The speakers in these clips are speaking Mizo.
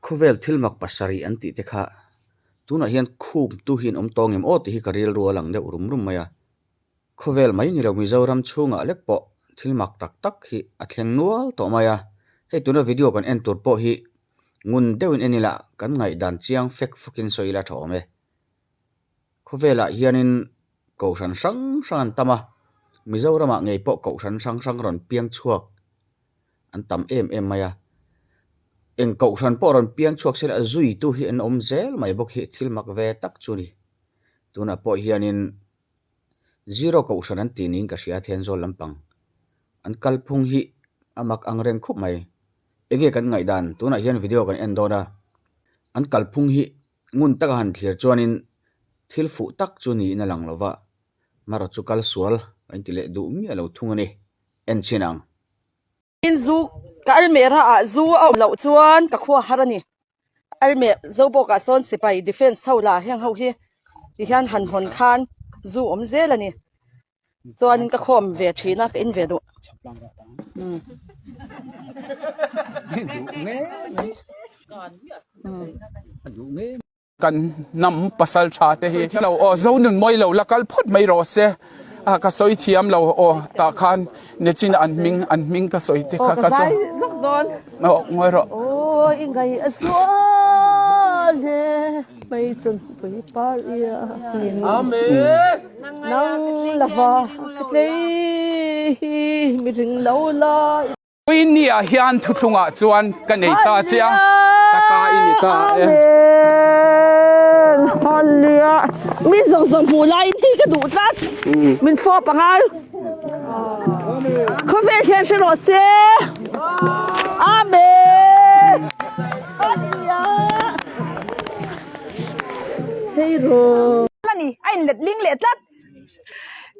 Khawvel thil mak pasarih an tih te kha tunah hian khum tu hi an awm tawng em aw tih hi ka rilru a lang deuh rum rum mai a. Khawvel mai ni lo Mizoram chhungah lek pawh thil mak tak tak hi a thleng nual tawh mai a. Hei tuna video kan en tur pawh hi ngun deuhin en ila kan ngaihdan chiang fek fawkin sawi ila tha awm e. Khawvelah hianin kohhran hrang hrang an tam a, Mizoramah ngei pawh kohhran hrang hrang rawn piang chhuak an tam em em mai a. Eng kohhran pawh rawn piang chhuak se la a zuitu hi an awm zel mai bawk hi thil mak ve tak chu a ni. Tunah pawh hianin zero kohhran an tih niin ka hria a Thenzawl lampang an kalphung hi a mak ang reng khawp mai. Enge kan ngaihdan tunah hian video kan en dawn a, an kalphung hi ngun taka han thlir chuanin thil fuh tak chu niin a lang lo va, marawh chu kal sual a inti leh duh miah lo thung a ni, en chhin ang. Tin zu ka almera ah zu a awm loh chuan ka khua har a ni. Almer Zobawk ah sawn sipai defence ho la heng ho hi ti hian han hawn khan zu awm zel a ni. Chuanin ka khawm ve thin a ka in ve duh. Kan hnam pasal tha te hi lo aw zo nun mawi lo la kal phawt mai rawh se a ka sawi thiam lo aw tah khan nichin an hming an hming ka sawi te kha ka zai vak dawn aw ngawi rawh aw i ngai a zual he mai chun pui par ia amen nang lava ka tlei hi mi ring lo la Puinia hian thuthlungah chuan ka nei ta che a, ka ta i ni ta e. Amen! Hallelujah! Mi zawng zawng hmuh laiin hi ka duh tlat. Min fawp a ngai. Khawvel hian hre rawh se. Amen! Hallelujah! Hei rawh. A ni, a inlet ling leh tlat.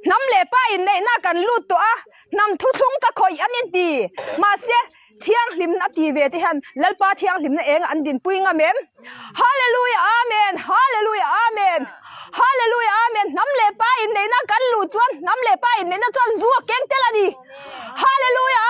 Hnam leh pa inneihna kan lut tawh a, hnam thuthlung ka khawih an inti. Mahse, thianghlimna a ti ve te hian Lalpa thianghlimna eng an dinpui ngam em? Hallelujah Amen! Hallelujah Amen! Hallelujah Amen! Hnam leh pa inneihna kan luh chuan hnam leh pa inneihna chuan zu a keng tel a ni. Hallelujah!